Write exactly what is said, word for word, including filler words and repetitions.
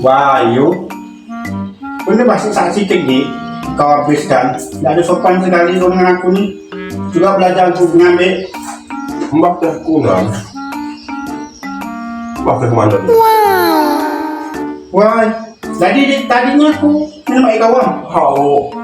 Wah, yo. Kau ni masih saksi tinggi. Kau habis kan? Tidak ada sopan sekali kau dengan aku ni. Coba belajar aku ngambek. Mbah teh aku nah. Mbah teh kemana ni? Wah, jadi di- tadinya aku minum air kawan. Hao.